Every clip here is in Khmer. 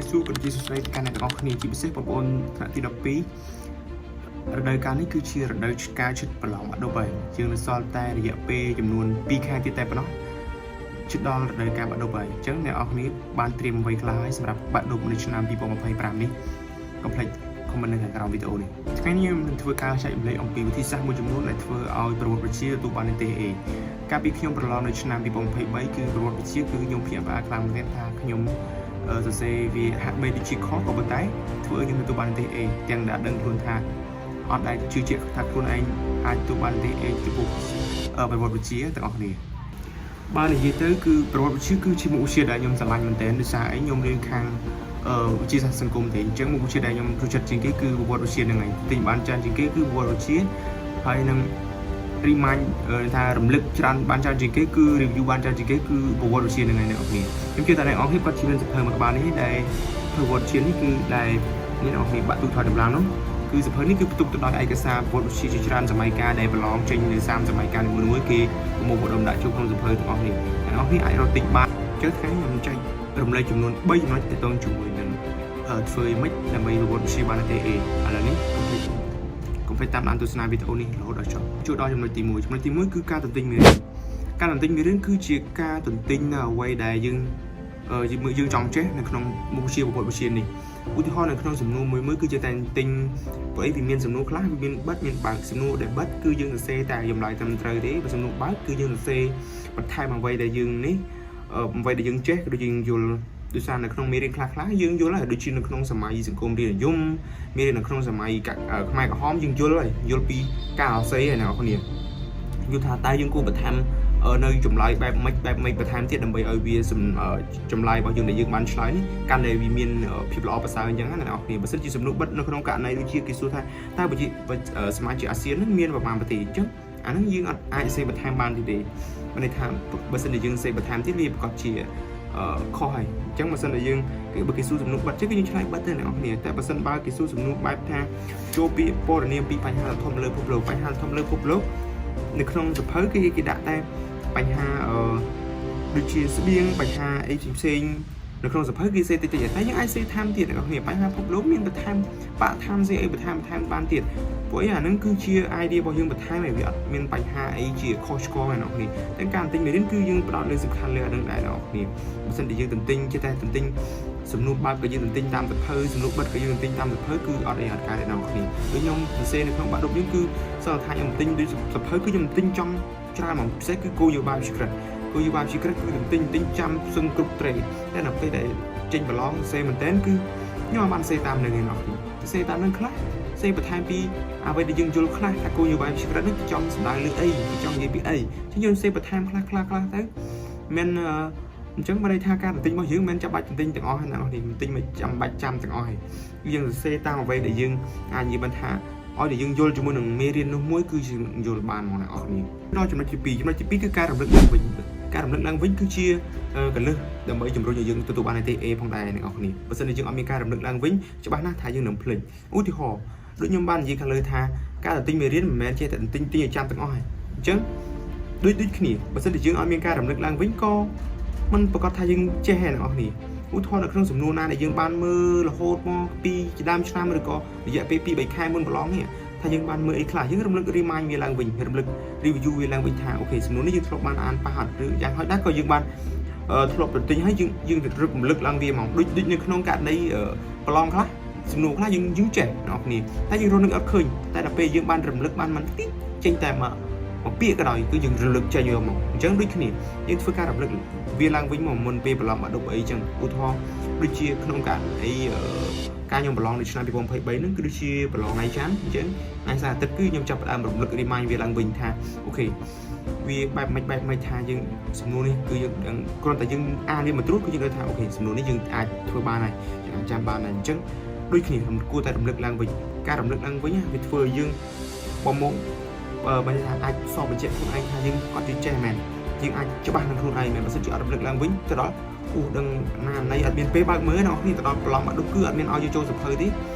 រាបសួរក៏ដូចជាសួស្តីទៅកាន់អ្នកទាំងអស់គ្នាជាពិសេសបងប្អូនថ្នាក់ទី12រដូវកាលនេះគឺជារដូវកាលឈិតប្រឡងបាក់ឌុបហើយយើងនៅសល់តែរយៈពេលចំនួន2ខែទៀតតែប៉ុណ្ណោះជិតដល់រដូវកាលបាក់ឌុបហើយអញ្ចឹងអ្នកនរគ្នាបានត្រៀមអ្វីខ្លះហើយសម្រាប់បាក់ឌុបនៅឆ្នាំ2025នេះកុំភ្លេច comment នៅខាងក្រោមវីដេអូនេះថ្ងៃនេះខ្ញុំនឹងធ្វើការចែករំលែកអំពីវិធីសាស្ត្រមួយចំនួនដែលធ្វើឲ្យប្រវត្តិវិទ្យាទទួលបាននិទ្ទេស A កាលពីខ្ញុំប្រឡងនៅឆ្នាំ2023គឺប្រវត្តិវិទ្យាគឺខ្ញុំភ្ញាក់ផ្អើលខ្លាំងមែនទែនថាខ្ញុំសរសេរវាហាក់បីដូចជាខុសក៏ប៉ុន្តែធ្វើឲ្យខ្ញុំទទួលបាននិទ្ទេស A ទាំងដែលដឹងខ្លួនថាអត់ដែលជឿជាក់ថាខ្លួនឯងអាចទទួលបាននិទ្ទេស A ចំពោះប្រវត្តិវិទ្យាទាំងអស់គ្នាបើនិយាយទៅគឺប្រវត្តិវិទ្យាគឺជាមុខវិជ្ជាដែលខ្ញុំស្រឡាញ់មែនទែនដោយសារអីខ្ញុំរៀនខាងវិទ្យាសាស្ត្រសង្គមទេអញ្ចឹងមុខវិជ្ជាដែលខ្ញុំចូលចិត្តជាងគេគឺប្រវត្តិវិទ្យាហ្នឹងឯងទិញបានច្រើនជាងគេគឺប្រវត្តិវិទ្យាហើយនឹង remind ថារំលឹកច្រើនបានច្រើនជាងគេគឺ review បានច្រើនជាងគេគឺប្រវត្តិវិទ្យាហ្នឹងឯងអ្នកនរគ្នាខ្ញុំជឿថាអ្នកនរគ្នាគាត់ជាមានសៀវភៅមួយក្បាលនេះដែលប្រវត្តិវិទ្យានេះគឺដែលអ្នកនរគ្នាបាក់ទូថយតម្លើងនោះគឺសៀវភៅនេះគឺផ្ទុកទៅដោយឯកសារប្រវត្តិវិទ្យាជាច្រើនសម័យកាលដែលប្រឡងចេញនៅ30សម័យកាលនីមួយៗគេប្រមូលផ្ដុំដាក់ចូលក្នុងសៀវភៅទាំងអស់នេះអ្នកនរគ្នាអាចរកទិញបានជឿថ្ងៃនេះខ្ញុំចែករំលែកចំនួន3ចំណុចទាក់ទងជាមួយនឹងធ្វើម៉េចដើម្បីប្រវត្តិវិទ្យាបានទេ A ឥឡូវនេះកុំភ្លេចតាមដានទស្សនាវីដេអូនេះរហូតដល់ចប់ចូលដល់ចំណុចទី1ចំណុចទី1គឺការទន្ទិញមេរៀនការទន្ទិញមេរៀនគឺជាការទន្ទិញនៅអ្វីដែលយើងយើងចង់ចេះនៅក្នុងមុខវិជ្ជាប្រវត្តិវិទ្យានេះឧទាហរណ៍នៅក្នុងសំណួរមួយមួយគឺជាតែទិញព្រោះអីវាមានសំណួរខ្លះវាមានបិទមានបើកសំណួរដែលបិទគឺយើងសរសេរតែចម្លើយត្រឹមត្រូវទេបើសំណួរបើកគឺយើងសរសេរបន្ថែមអ្វីដែលយើងនេះអ្វីដែលយើងចេះក៏ដូចយើងយល់ដោយសារនៅក្នុងមេរៀនខ្លះខ្លះយើងយល់ហើយដូចជានៅក្នុងសម័យសង្គមរាជនិយមមេរៀននៅក្នុងសម័យខ្មែរក្រហមយើងយល់ហើយយល់ពីការអសេហើយអ្នកនរគ្នាយល់ថាតើយើងគួរបន្ថែមនៅចម្លើយបែបម៉េចបែបម៉េចបន្ថែមទៀតដើម្បីឲ្យវាចម្លើយរបស់យើងដែលយើងបានឆ្លើយនេះកាន់តែវាមានភាពល្អប្រសើរអញ្ចឹងណាអ្នកនរគ្នាបើសិនជាសំណួរបិទនៅក្នុងករណីដូចជាគេសួរថាតើបើជាសមាជិកអាស៊ាននឹងមានប្រមាណប្រទេសអញ្ចឹងអាហ្នឹងយើងអត់អាចសេបន្ថែមបានទេមានន័យថាបើសិនជាយើងសេបន្ថែមទៀតវាប្រកាសជាខុសហើយអញ្ចឹងបើសិនជាយើងគេបើគេសួរសំណួរបិទចឹងគឺយើងឆ្លើយបិទទៅអ្នកនរគ្នាតែបើសិនបើគេសួរសំណួរបែបថាចូលពីពណ៌នាពីបញ្ហាធំលើពិភពលោកបញ្ហាធំលើពិភពលោកនៅក្នុងសៀវភៅគេគេដាក់តែបញ្ហាអឺដូចជាស្បៀងបញ្ហាអីផ្សេងៗនៅក្នុងសៀវភៅគេសេតិចតិចតែយើងអាចសេថែមទៀតអ្នកនរគ្នាបញ្ហាពិភពលោកមានបន្ថែមបាក់ថែមសេអីបន្ថែមបន្ថែមបានទៀតព្រោះអីអាហ្នឹងគឺជា idea របស់យើងបន្ថែមឲ្យវាអត់មានបញ្ហាអីជាខុសឆ្គងឯអ្នកនរគ្នាតែការទន្ទិញមេរៀនគឺយើងផ្ដោតលើសំខាន់លើអាហ្នឹងដែរអ្នកនរគ្នាបើសិនជាយើងទន្ទិញចេះតែទន្ទិញសំណួរបើកក៏យើងទន្ទិញតាមសៀវភៅសំណួរបិទក៏យើងទន្ទិញតាមសៀវភៅគឺអត់អីអត់កើតទេអ្នកនរគ្នាដូចខ្ញុំសរសេរនៅក្នុងបាក់ឌុបនេះគឺសល់ថាខ្ញុំទន្ទិញដូចសៀវភៅគឺខ្ញុំទន្ទិញចង់ច្រើនហ្មងពិសេសគឺគោលនយោបាយវិទ្យាក្រិតគោលនយោបាយវិទ្យាក្រិតគឺទន្ទិញទន្ទិញចាំសឹងគ្រប់ត្រេតែដល់ពេលដែលចេញប្រឡងសរសេរមែនតើគឺខ្ញុំអត់បានសរសេរតាមនឹងឯអ្នកនរគ្នាសរសេរតាមនឹងខ្លះសេបន្ថែមពីអ្វីដែលយើងយល់ខ្លះថាគោលនយោបាយវិទ្យាក្រិតនេះគេចង់សំដៅលើអីគេចង់និយាយពីអីចឹងយើងសេបន្ថែមខ្លះខ្លះខ្លះទៅមិនអញ្ចឹងបើន័យថាការទន្ទិញរបស់យើងមិនចាំបាច់ទន្ទិញទាំងអស់ទេណាអ្នកនេះទន្ទិញមិនចាំបាច់ចាំទាំងអស់ទេយើងសរសេរតាមអ្វីដែលយើងអាចនិយាយបានថាឲ្យតែយើងយល់ជាមួយនឹងមេរៀននោះមួយគឺយើងយល់បានហ្មងអ្នកនរគ្នាដល់ចំណុចទី2ចំណុចទី2គឺការរំលឹកឡើងវិញការរំលឹកឡើងវិញគឺជាកលឹះដើម្បីជំរុញឲ្យយើងទទួលបានទេ A ផងដែរអ្នកនរគ្នាបើសិនជាយើងអត់មានការរំលឹកឡើងវិញច្បាស់ណាស់ថាយើងនឹងភ្លេចឧទាហរណ៍ដូចខ្ញុំបាននិយាយខាងលើថាការទន្ទិញមេរៀនមិនមែនចេះតែទន្ទិញទិញឲ្យចាំទាំងអស់ទេអញ្ចឹងដូចដូចគ្នាបើសិនជាយើងអត់មានការរំលឹកឡើងវិញក៏មិនប្រកាសថាយើងចេះទេអ្នកនរគ្នាឧទាហរណ៍នៅក្នុងសំណួរណាដែលយើងបានមើលរហូតមកពីដើមឆ្នាំឬក៏រយៈពេល2 3ខែមុនប្រឡងនេះថាយើងបានមើលអីខ្លះយើងរំលឹក remind វាឡើងវិញរំលឹក review វាឡើងវិញថា okay សំណួរនេះយើងធ្លាប់បានអានប៉ះអត់ឬយ៉ាងហោចណាស់ក៏យើងបានធ្លាប់ប្រទិញហើយយើងយើងទៅរំលឹកឡើងវាហ្មងដូចដូចនៅក្នុងករណីប្រឡងខ្លះសំណួរខ្លះយើងយើងចេះអ្នកនរគ្នាតែយើងរត់នឹកអត់ឃើញតែដល់ពេលយើងបានរំលឹកបានមិនតិចចេញតែមកមកពាក្យក៏ដោយគឺយើងរំលឹកចេញយកមកអញ្ចឹងដូចគ្នាយើងធ្វើការរំលឹកវាឡើងវិញមកមុនពេលប្រឡងបាក់ឌុបអីចឹងឧទាហរណ៍ដូចជាក្នុងករណីការខ្ញុំប្រឡងនៅឆ្នាំ2023ហ្នឹងគឺដូចជាប្រឡងថ្ងៃច័ន្ទអញ្ចឹងថ្ងៃសៅរ៍អាទិត្យគឺខ្ញុំចាប់ផ្ដើមរំលឹក remind វាឡើងវិញថា okay វាបែបម៉េចបែបម៉េចថាយើងសំណួរនេះគឺយើងដឹងគ្រាន់តែយើងអានវាមួយត្រួតគឺយើងដឹងថា okay សំណួរនេះយើងអាចធ្វើបានហើយយើងអាចចាំបានហើយអញ្ចឹងដូចគ្នាគួរតែរំលឹកឡើងវិញការរំលឹកឡើងវិញវាធ្វើឲ្យយើងបំមកបើថាអាចសបបញ្ជាក់ខ្លួនឯងថាយើងគាត់ជាចេះមែនយើងអាចច្បាស់នឹងខ្លួនឯងមែនបើសិនជាអត់រំលឹកឡើងវិញទៅដល់អូដឹងណាណីអត់មានពេលបើកមើលអ្នកនរគ្នាទៅដល់ប្រឡងបាក់ឌុបគឺអត់មានឲ្យយើងចូលសៀវភៅទេ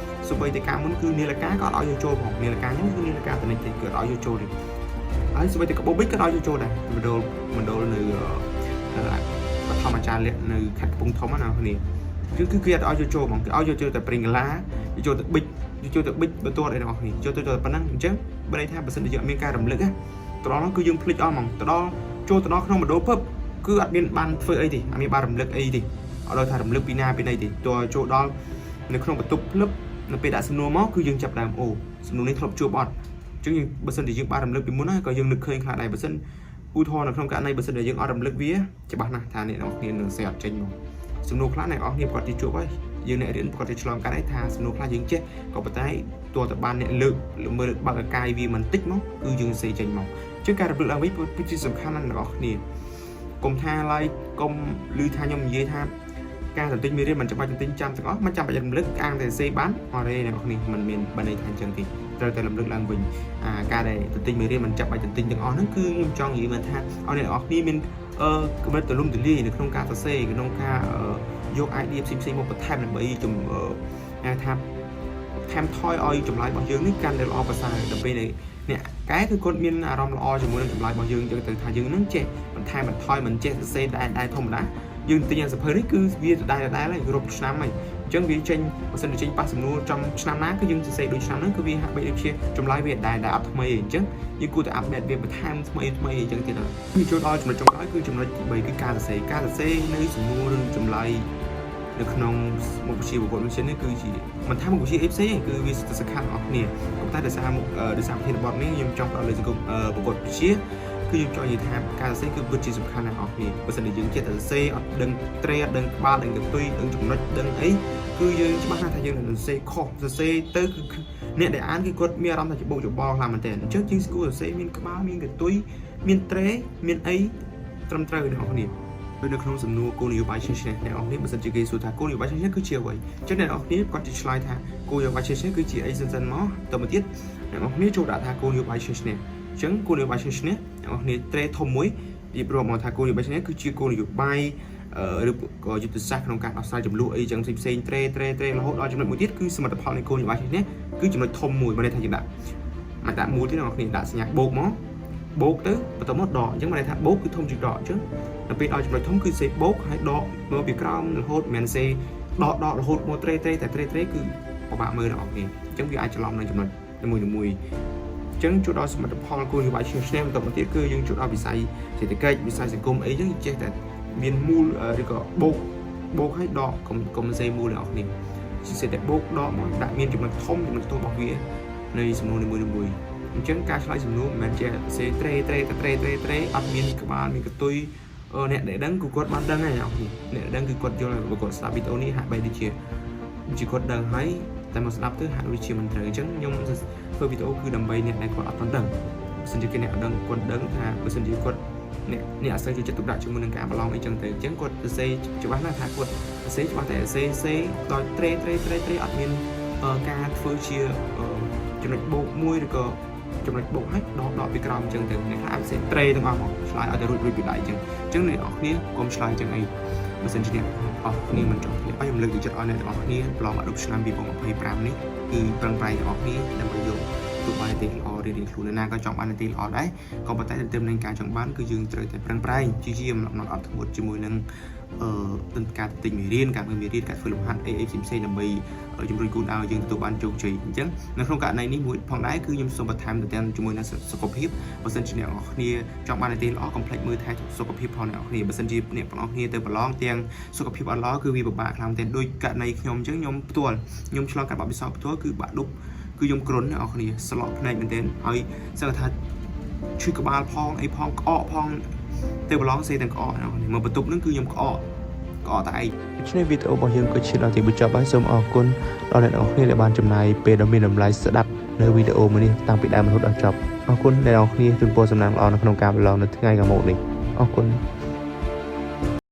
សូម្បីតែការមុនគឺនាឡិកាក៏អត់ឲ្យយើងចូលផងនាឡិកាហ្នឹងគឺនាឡិកាតនិចទេគឺអត់ឲ្យយើងចូលទេហើយសូម្បីតែកាបូបវិញក៏ឲ្យយើងចូលដែរមណ្ឌលមណ្ឌលនៅបឋមអាចារ្យលក្ខនៅខេត្តកំពង់ធំណាអ្នកគ្នា គឺគេអត់ឲ្យយកចូលហ្មងគេឲ្យយកចូលតែព្រិងកាឡាយកចូលទៅប៊ិចយកចូលទៅប៊ិចបន្ទាត់អីទាំងអស់គ្នាចូលទៅចូលតែប៉ុណ្ណឹងអញ្ចឹងបើន័យថាបើសិនជាយើងអត់មានការរំលឹកណាទៅដល់នោះគឺយើងភ្លេចអស់ហ្មងទៅដល់ចូលទៅដល់ក្នុងមណ្ឌលពឹបគឺអត់មានបានធ្វើអីទេអត់មានបានរំលឹកអីទេអត់ដល់ថារំលឹកពីណាពីណីទេតើចូលដល់នៅក្នុងបន្ទប់ភ្លឹបនៅពេលដាក់សំណួរមកគឺយើងចាប់ដើមអូសំណួរនេះធ្លាប់ជួបអត់អញ្ចឹងយើងបើសិនជាយើងបានរំលឹកពីមុនណាក៏យើងនឹកឃើញខ្លះដែរបើសិនឧទាហរណ៍នៅក្នុងករណីបើសិនជាយើងអត់រំលឹកវាច្បាស់ណាស់ថាអ្នកនរគ្នានឹងសេអត់ចេញមកសំណួរខ្លះអ្នកនរគ្នាគាត់ជាជួបហើយយើងអ្នករៀនគាត់ជាឆ្លងកាត់ហើយថាសំណួរខ្លះយើងចេះក៏ប៉ុន្តែទោះតែបានអ្នកលើកមើលបើកអាកាយវាមិនតិចមកគឺយើងសេចេញមកជាងការរំលឹកឡើងវិញពិតជាសំខាន់ណាស់អ្នកនរគ្នាកុំថាឡើយកុំឮថាខ្ញុំនិយាយថាការទន្ទិញមេរៀនមិនចាំបាច់ទន្ទិញចាំទាំងអស់មិនចាំបាច់រំលឹកអាងតែសេបានអត់ទេអ្នកនរគ្នាមិនមានបើន័យថាអញ្ចឹងទេត្រូវតែរំលឹកឡើងវិញអាការដែលទន្ទិញមេរៀនមិនចាំបាច់ទន្ទិញទាំងអស់ហ្នឹងគឺខ្ញុំចង់និយាយមកថាឲ្យអ្នកនរគ្នាមានអឺកម្រិតទូលំទូលាយនៅក្នុងការសរសេរក្នុងការយក idea ផ្សេងៗមកបន្ថែមដើម្បីជំហៅថាថែមថយឲ្យចម្លើយរបស់យើងនេះកាន់តែល្អប្រសើរដល់ពេលអ្នកកែគឺគាត់មានអារម្មណ៍ល្អជាមួយនឹងចម្លើយរបស់យើងអញ្ចឹងទៅថាយើងនឹងចេះបន្ថែមបន្ថយមិនចេះសរសេរដែរដែរធម្មតាយើងទិញអាសភៅនេះគឺវាដដែលដដែលហើយគ្រប់ឆ្នាំហើយអញ្ចឹងវាចេញបើសិនជាចេញប៉ះសំណួរចំឆ្នាំណាគឺយើងសរសេរដូចឆ្នាំហ្នឹងគឺវាហាក់បីដូចជាចម្លើយវាដែរដែរអត់ថ្មីទេអញ្ចឹងយើងគួរតែ update វាបន្ថែមថ្មីថ្មីអញ្ចឹងទៀតហើយចូលដល់ចំណុចចុងក្រោយគឺចំណុចទី3គឺការសរសេរការសរសេរនៅសំណួរឬចម្លើយនៅក្នុងមុខវិជ្ជាប្រវត្តិវិទ្យានេះគឺជាមិនថាមុខវិជ្ជាអីផ្សេងទេគឺវាសំខាន់អស់គ្នាប៉ុន្តែដោយសារមុខដោយសារប្រធានបទនេះខ្ញុំចង់ផ្ដោតលើសង្គមប្រវត្តិវិទ្យាគឺខ្ញុំចង់និយាយថាការសរសេរគឺពិតជាសំខាន់ណាស់អស់គ្នាបើសិនជាយើងចេះតែសរសេរអត់ដឹងត្រេអត់ដឹងក្បាលដឹងកន្ទុយដឹងចំណុចដឹងអីគឺយើងច្បាស់ណាស់ថាយើងនឹងសរសេរខុសសរសេរទៅគឺអ្នកដែលអានគឺគាត់មានអារម្មណ៍ថាច្បោកច្បល់ខ្លាំងមែនទែនអញ្ចឹងយើងគួរសរសេរមានក្បាលមានកន្ទុយមានត្រេមានអីត្រឹមត្រូវអ្នកនរគ្នាដូចនៅក្នុងសំណួរគោលនយោបាយឈ្នះឈ្នះអ្នកនរគ្នាបើសិនជាគេសួរថាគោលនយោបាយឈ្នះឈ្នះគឺជាអ្វីអញ្ចឹងអ្នកនរគ្នាគាត់ជាឆ្លើយថាគោលនយោបាយឈ្នះឈ្នះគឺជាអីសិនសិនមកតទៅទៀតអ្នកនរគ្នាចូលដាក់ថាគោលនយោបាយឈ្នះឈ្នះអញ្ចឹងគោលនយោបាយឈ្នះឈ្នះអ្នកនរគ្នាត្រេធំមួយរៀបរាប់មកថាគោលនយោបាយឈ្នះគឺជាគោលនយោបាយឬក៏យុទ្ធសាស្ត្រក្នុងការដោះស្រាយចំនួនអីចឹងផ្សេងៗត្រេត្រេត្រេរហូតដល់ចំណុចមួយទៀតគឺសមិទ្ធផលនៃគោលនយោបាយឈ្នះឈ្នះគឺចំណុចធំមួយបើន័យថាយើងដាក់មកដាក់មូលទៀតអ្នកនរគ្នាដាក់សញ្ញាបូកមកបូកទៅបន្ទាប់មកដកអញ្ចឹងមានន័យថាបូកគឺធំជាងដកអញ្ចឹងដល់ពេលដល់ចំណុចធំគឺសេបូកហើយដកមកពីក្រោមរហូតមិនមែនសេដកដករហូតមកត្រេត្រេតែត្រេត្រេគឺពិបាកមើលដល់អ្នកគ្នាអញ្ចឹងវាអាចច្រឡំនឹងចំណុចមួយមួយអញ្ចឹងជួដល់សមិទ្ធផលគោលនយោបាយឈ្នះឈ្នះបន្តមកទៀតគឺយើងជួដល់វិស័យសេដ្ឋកិច្ចវិស័យសង្គមអីចឹងចេះតែមានមូលឬក៏បូកបូកហើយដកកុំកុំសេមូលអ្នកគ្នាជាសេតែបូកដកមកដាក់មានចំណុចធំចំណុចតូចរបស់វានៃសំណួរនីមួយៗអញ្ចឹងការឆ្លើយសំណួរមិនមែនជាសេត្រេត្រេត្រេត្រេត្រេអត់មានក្បាលមានកតុយអ្នកដែលដឹងគឺគាត់បានដឹងហើយអ្នកនេះអ្នកដែលដឹងគឺគាត់យល់ហើយបើគាត់ស្ដាប់វីដេអូនេះហាក់បីដូចជាជាគាត់ដឹងហើយតែមកស្ដាប់ទៅហាក់ដូចជាមិនត្រូវអញ្ចឹងខ្ញុំធ្វើវីដេអូគឺដើម្បីអ្នកដែលគាត់អត់ទាន់ដឹងបើសិនជាគេអ្នកអត់ដឹងគាត់ដឹងថាបើសិនជាគាត់អ្នកអ្នកអត់សូវចូលចិត្តទុកដាក់ជាមួយនឹងការប្រឡងអីចឹងទៅអញ្ចឹងគាត់សរសេរច្បាស់ណាស់ថាគាត់សរសេរច្បាស់តែសរសេរសេដោយត្រេត្រេត្រេត្រេអត់មានការធ្វើជាចំណុចបូកមួយឬក៏ចំណុចបូកហើយដកដកពីក្រោមអញ្ចឹងទៅអ្នកខ្លះអាចសេត្រេទាំងអស់មកឆ្លើយឲ្យតែរួចរួចពីដៃអញ្ចឹងអញ្ចឹងអ្នកនរគ្នាកុំឆ្លើយអញ្ចឹងអីបើសិនជាអ្នកអស់គ្នាមិនចង់ធ្លាក់ឲ្យខ្ញុំលើកទឹកចិត្តឲ្យអ្នកទាំងអស់គ្នាប្រឡងបាក់ឌុបឆ្នាំ2025នេះគឺប្រឹងប្រែងទាំងអស់គ្នាដើម្បីយកទទួលបាននិទ្ទេសល្អរៀងៗខ្លួនណាក៏ចង់បាននិទ្ទេសល្អដែរក៏ប៉ុន្តែទន្ទឹមនឹងការចង់បានគឺយើងត្រូវតែប្រឹងប្រែងជាជាអំណត់អត់ធ្មត់ជាមួយនឹងអឺការទិញមេរៀនការមើលមេរៀនការធ្វើលំហាត់អីអីផ្សេងៗដើម្បីជំរុញគោលដៅឲ្យយើងទទួលបានជោគជ័យអញ្ចឹងនៅក្នុងករណីនេះមួយផងដែរគឺខ្ញុំសូមបន្ថែមទៅទាំងជាមួយនឹងសុខភាពបើសិនជាអ្នកនរគ្នាចង់បាននិទ្ទេសល្អកុំភ្លេចមើលថែសុខភាពផងអ្នកនរគ្នាបើសិនជាអ្នកទាំងអស់គ្នាទៅប្រឡងទាំងសុខភាពអត់ល្អគឺវាពិបាកខ្លាំងមែនទែនដូចករណីខ្ញុំអញ្ចឹងខ្ញុំផ្ទាល់ខ្ញុំឆ្លងកាត់បទពិសោធន៍ផ្ទាល់គឺបាក់ឌុបគឺខ្ញុំគ្រុនអ្នកនរគ្នាស្លក់ភ្នែកមែនទែនហើយសឹងថាឈឺក្បាលផងអីផងក្អកផងទៅប្រឡងសេទាំងក្អកអ្នកនរគ្នាមកបន្ទប់ហ្នឹងគឺខ្ញុំក្អកក្អកតែឯង ដូច្នេះវីដេអូរបស់យើងក៏ឈានដល់ទីបញ្ចប់ហើយសូមអរគុណដល់អ្នកទាំងអស់គ្នាដែលបានចំណាយពេលដ៏មានតម្លៃស្ដាប់នៅវីដេអូមួយនេះតាំងពីដើមរហូតដល់ចប់អរគុណអ្នកទាំងអស់គ្នាជូនពរសំណាងល្អនៅក្នុងការប្រឡងនៅថ្ងៃខាងមុខនេះអរគុណ។